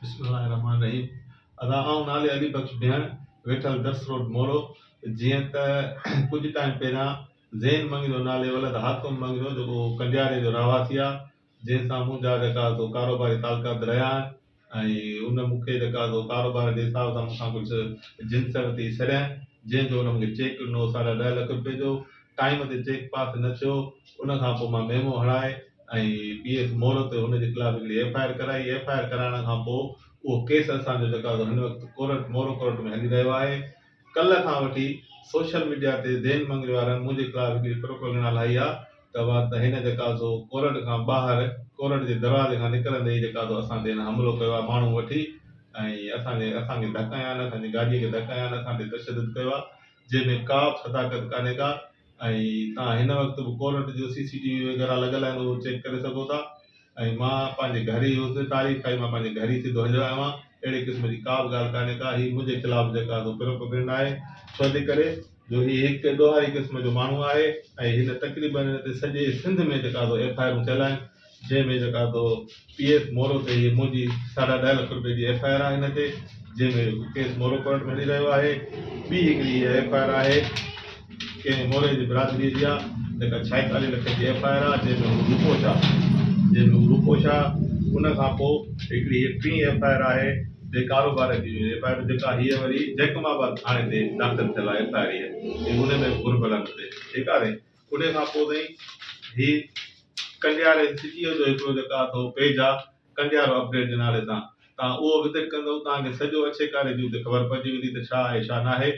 بسم الله الرحمٰن الرحيم ادا آئون نالي علي بخش بيهڻ ويٺل درس روڊ مورو جيئن ته ڪجهه ٽائيم پهريان زين مڱريو نالي ولد حاڪم مڱريو جيڪو ڪنڊياري جو رهواسي آ جنهن سان منهنجا جيڪا سو ڪاروباري تعلقات رهيا آهن ۽ ان مون کي جيڪا سو ڪاروبار جي حساب سان مون کان ڪجهه جنس ورتي ڇڏيائين جنهن جو ان مون کي چيڪ ڏنو ساڍا ڏهه لک روپين جو ٽائيم تي چيڪ پاس نه ٿيو ان کان پوء مان ميمو هڻائي ۽ پي ايس مورو تي هن جي خلاف هڪڙي ايف I R ڪرائي، ايف I R ڪرائڻ کان پوء اهو ڪيس اسان جو جيڪا سو هن وقت ڪورٽ مورو ڪورٽ ۾ هلي رهيو آهي. ڪلهه کان وٺي سوشل ميڊيا تي زين مڱري وارن منهنجي خلاف هڪڙي پروپيگنڊا هلائي آ ته وا ته هن جيڪا سو ڪورٽ کان ٻاهر ڪورٽ جي دروازي کان نڪرندي ئي جيڪا سو اسان تي هن حملو ڪيو آ ماڻهو وٺي ۽ اسان جي اسان کي ڌڪ هنيا آهن اسان جي گاڏي کي ڌڪ هنيا آهن اسان تي تشدد ڪيو آ جنهن ۾ ڪا به صداقت ڪانهي ڪا ۽ توهان هن وقت به ڪورٽ جو سي سي ٽي وي وغيره لڳل آهن اهو چيڪ ڪري سگهو ٿا ۽ مان پنهنجي گهر ئي هيس تاريخ کائي مان پنهنجي گهر ئي سڌو هليو آيو آهيان اهڙي قسم جي ڪا به ڳالهه ڪانهي ڪا هي منهنجي خلاف جيڪا سو پروپيگنڊا آهي ڇو جي ڪري جو هي هڪ ڏوهاري قسم جو ماڻهو آهي ۽ هن تقريبن هن تي سڄي سنڌ ۾ جيڪا سو ايف I آرون ٿيل آهن جنهن ۾ جيڪا تو پي ايس مورو تي هي منهنجي ساڍا ڏهه لک روپين جي ايف I R آهي هن تي جنهن ۾ ڪيس مورو ڪورٽ ۾ هلي رهيو آهي ٻي هڪڙي هيء ايف I R آهي ڪنهن موري جي برادري جي آهي جيڪا ڇائيتاليهه لکن جي ايف I R آهي جنهن ۾ هو روپوش آهي جنهن ۾ هو روپوش آهي ان کان پوء هڪڙي هيء ٽين ايف I R آهي جي ڪاروبار جي ايف I R جيڪا هيء وري جيڪب آباد ٿاڻي تي داخل ٿيل آهي ايف I R هيء ان ۾ به گهربل آهن ٺيڪ آهي ان کان پوء سائين هي ڪنڊياري سٽيء جو هڪڙو جيڪا اٿو پيج آ ڪنڊيارو اپڊيٽ جي نالي سان توهان اهو وزٽ ڪندو توهان کي سڄو اڇي ڪاري جي اتي خبر پئجي ويندي ته ڇا آهي ڇا ناهي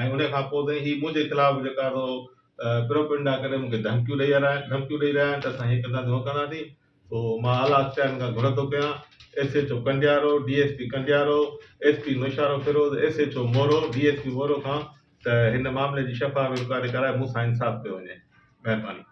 ۽ ان کان پوء سائين هي منهنجي خلاف جيڪا اٿو پروپينڊا ڪري مون کي ڌمڪيون ڏئي رهيا آهن ڌمڪيون ڏئي رهيا آهن ته اسان هيئن ڪنداسين هونئن ڪنداسين سو مان اعليٰ اختيارين کان گهر ٿو ڪيان S H O Kandiaro D S P Kandiaro S P Naushahro Feroze S H O Moro D S P Moro کان ته هن معاملي جي شفاف انڪوائري ڪرائي مون سان انصاف ڪيو وڃي مهرباني.